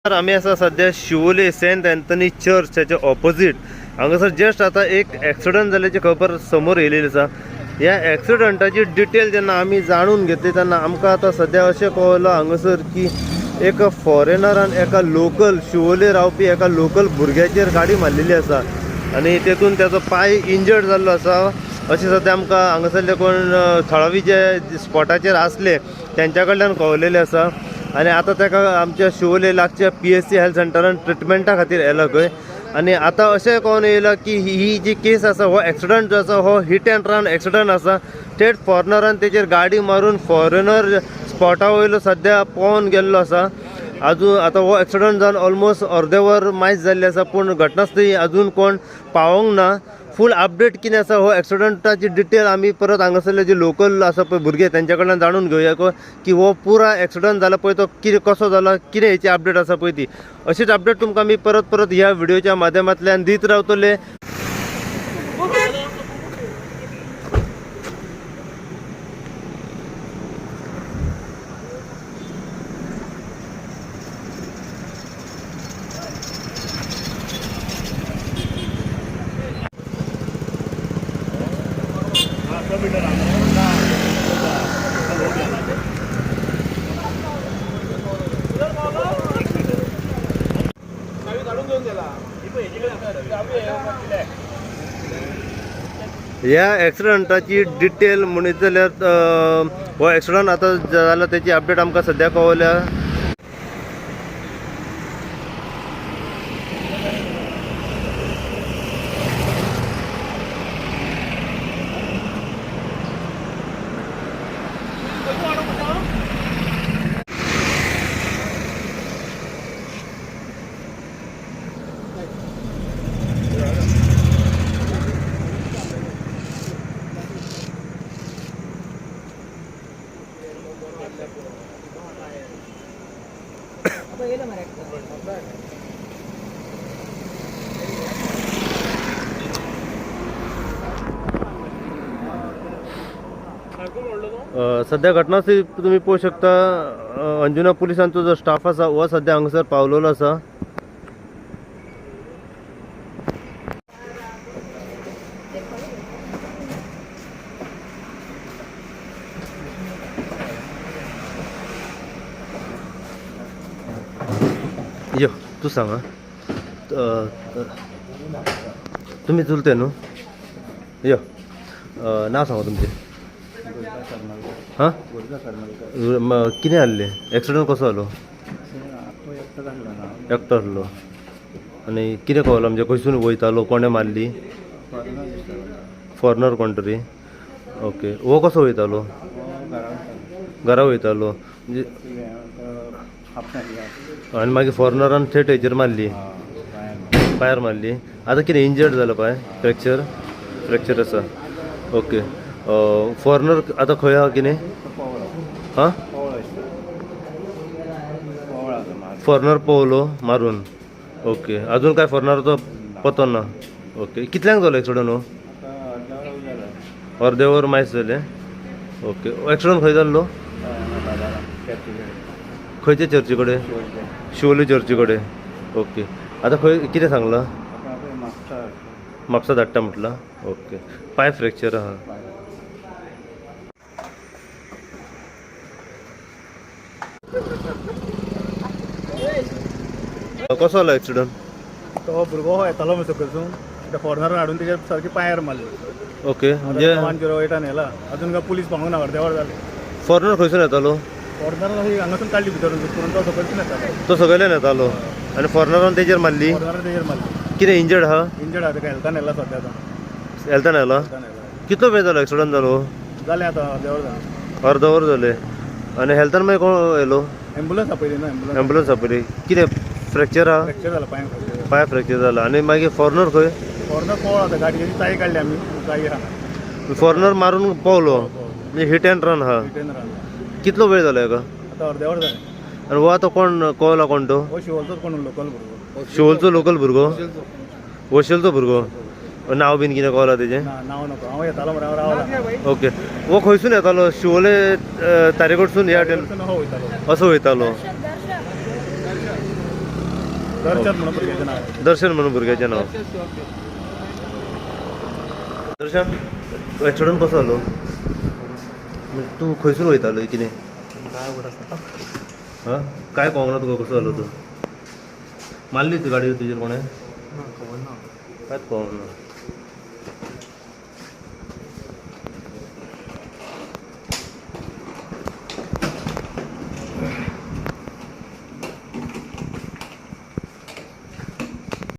आमी आसा सद्या शिवोले सेंट अँथनी चर्च त्याच्या ऑपोजीट. हांगासर जस्ट आता एक एक्सिडंट जाल्याची खबर समोर येयलेली आसा. ह्या एक्सिडंटाची डिटेल जेन्ना आमी जाणून घेतली तेन्ना आमकां आतां सद्या अशें कळ्ळो हांगासर की एका फॉरेनरान एका लोकल शिवोले रावपी एका लोकल भुरग्याचेर गाडी मारलेली आसा आनी तेतून त्याचो पांय इंजर्ड जाल्लो आसा. अशें सद्या आमकां हांगासरले कोण थळावी जे स्पॉटाचेर आसले तेंच्या कडल्यान कळलेलें आसा. आनी आतां ताका आमच्या शिवोले लागच्या PHC health सेंटरान ट्रिटमेंटा खातीर येला खंय. आनी आतां अशें कळोन येयलां की ही जी केस आसा, हो एक्सिडंट जो आसा हो हीट एंड रन एक्सिडंट आसा. थेट फॉरेनरान तेचेर गाडी मारून फॉरेनर स्पॉटा वयलो सद्या पळोवन गेल्लो आसा. अजून आतां हो एक्सिडंट जावन ऑलमोस्ट अर्दे वर मायज जाल्लें आसा, पूण घटनास्थळी अजून कोण पावोंक ना. फूल अपडेट कितें आसा हो एक्सिडंटाची डिटेल आमी परत हांगासरले जे लोकल आसा पळय भुरगे तेंच्या कडल्यान जाणून घेवया की हो पुरा एक्सिडंट जाला पळय तो कितें कसो जाला, कितें हेची अपडेट आसा पळय ती. अशीच अपडेट तुमकां आमी परत परत ह्या व्हिडिओच्या माध्यमांतल्यान दीत रावतले. ह्या एक्सिडंटाची डिटेल म्हणीत जाल्यार हो एक्सिडंट आतां जाला तेची अपडेट आमकां सद्या कळवल्या. सद्या घटनास्थळी तुमी पळोवंक शकता अंजुना पुलिसांचो जो स्टाफ आसा हो सद्या हांगासर पावलेलो आसा. यो तूं सांग तुमी चुलते न्हू? यो नांव सांगा तुमचें. हां, कितें जाल्लें? एक्सिडंट कसो जालो? एकटो आहलो. आनी कितें कळ्ळो म्हणजे खंयसून वयतालो, कोणें मारली? फॉरेनर कोण तरी. ओके, हो कसो वयतालो? घरा वयतालो म्हणजे. आनी मागीर फॉरेनरान थेट हेचेर मारली, पांयार मारली. आतां कितें इंजर्ड जालो पांय? फ्रॅक्चर? फ्रॅक्चर आसा. ओके, फॉरेनर आतां खंय आहा कितें? हां, फॉरेनर पोवलो मारून. ओके, अजून काय फॉरेनराचो पत्तो ना. ओके, कितल्यांक जालो एक्सिडंट हो? अर्दे वर मायज जालें. ओके, एक्सिडंट खंय जाल्लो? खंयच्या चर्ची कडेन? शिवोली चर्ची कडेन. ओके, आतां खंय कितें सांगलां? म्हापसा धाडटा म्हटलां. ओके, पांय फ्रॅक्चर आहा. कसो जालो एक्सिडंट? तो भुरगो येतालो मरे सकयलसून, त्या फॉरेनरान हाडून तेजेर सारकी पांयार मारली. ओके, म्हणजे 108 येला. अजून काय पुलीस पावूंक ना, अर्देवर जाले. फॉरेनर खंयसून येतालो? फॉरेनर हांगासून काडली भितर, पूण तो सकयलसून येतालो. तो सगळ्यान येतालो आनी फॉरेनरान तेजेर मारली. फॉरेनरान तेजेर मारली. कितें इंजर्ड आहा? इंजर्ड आहा, तेका हेल्थान येला सद्या आतां. हेल्थान येला? हेल्थान येला. कितलो वेळ जालो एक्सिडंट जालो? जालें आतां अर्देवर जालें. अर्द वर जालें. आनी हेल्थान मागीर कोण येयलो? एम्बुलन्स आपयली ना, एम्बुलन्स. एम्बुलन्स आपयली. कितें फ्रॅक्चर आहा? फ्रॅक्चर जाला, पांय फ्रॅक्चर. पांय फ्रॅक्चर जाला. आनी मागीर फॉरेनर खंय? फॉरेनर पळोवं आतां, गाडयेची चावी काडली आमी, चावी आहा. फॉरेनर मारून पावलो म्हणजे हीट एंड रन आहा. रिटर्न रावला. कितलो वेळ जालो हेका? आतां अर्देवर जालें. आनी हो आतां कोण कळ्ळो कोण तो? हो शिवोलचोच कोण लोकल भुरगो. शिवोलचो लोकल भुरगो? वशेलचो भुरगो. नांव बीन कितें कळ्ळां तेजें? ना, नांव नको. हांव येतालो मरे, हांव रावला. ओके, हो खंयसून येतालो? शिवोले तारेकडसून ह्या वाटेन हो वयतालो. असो वयतालो. दर्शन म्हणून भुरग्याचें नांव. दर्शन म्हणून भुरग्याचें नांव. दर्शन, एक्सिडंट कसो जालो? म्हणजे तूं खंयसून वयतालो कितें? काय खबर आसा. हां, काय कळोंक ना तुका कसो जालो तो? मारली ती गाडी तुजेर कोणें? खबर ना. कांयच कळोंक ना.